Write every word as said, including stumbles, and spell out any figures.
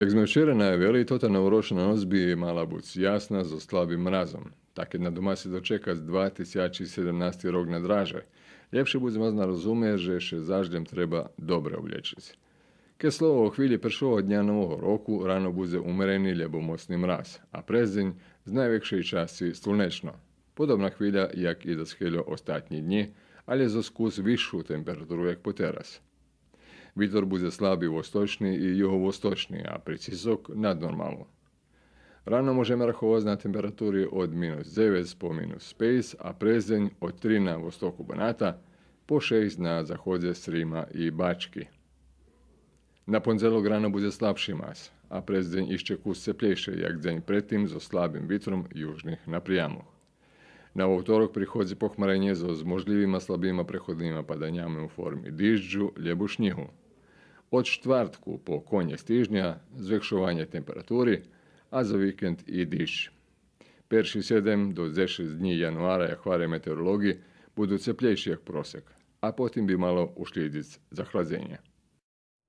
Як зме вчера наявели, тота новорочна ноц би мала буц ясна зоз слабим мразом. Та кед на домасе дочекац два тисячи седемнасти рок на дражей, лєпше буц мазна розумиц же ше заш лєм треба добре облєчиц. Кед слово о хвилї першого дня Нового року, рано будзе умерени лєбо моцни мраз, а през дзень з найвекшей часци слунечно. Подобна хвиля як и досхельо остатнї днї, алє зоз кус висшу температуру як потераз. Витор будзе слаби восточни и юговосточни, а прицисок наднормални. Рано можеме раховац на температури од минус дзевец по минус пейц, а през дзень од три на востоку Баната, по шейсц на заходзе Срима и Бачки. На пондзелок рано будзе слабши мраз, а през дзень ище кус цеплєйше як дзень предтим зоз слабим витром южних напрямох. На вовторок приходзи похмаренє зоз можлївима слабима преходнима паданями у форми дижджу лєбо шнїгу. Од штвартку по конєц тижня звекшованє температури, а за викенд и диждж. Перши седем до дзешец днї януара, як гваря метеоролоґи, буду цеплєйши як просек, а потим би мало ушлїдзиц захладзенє.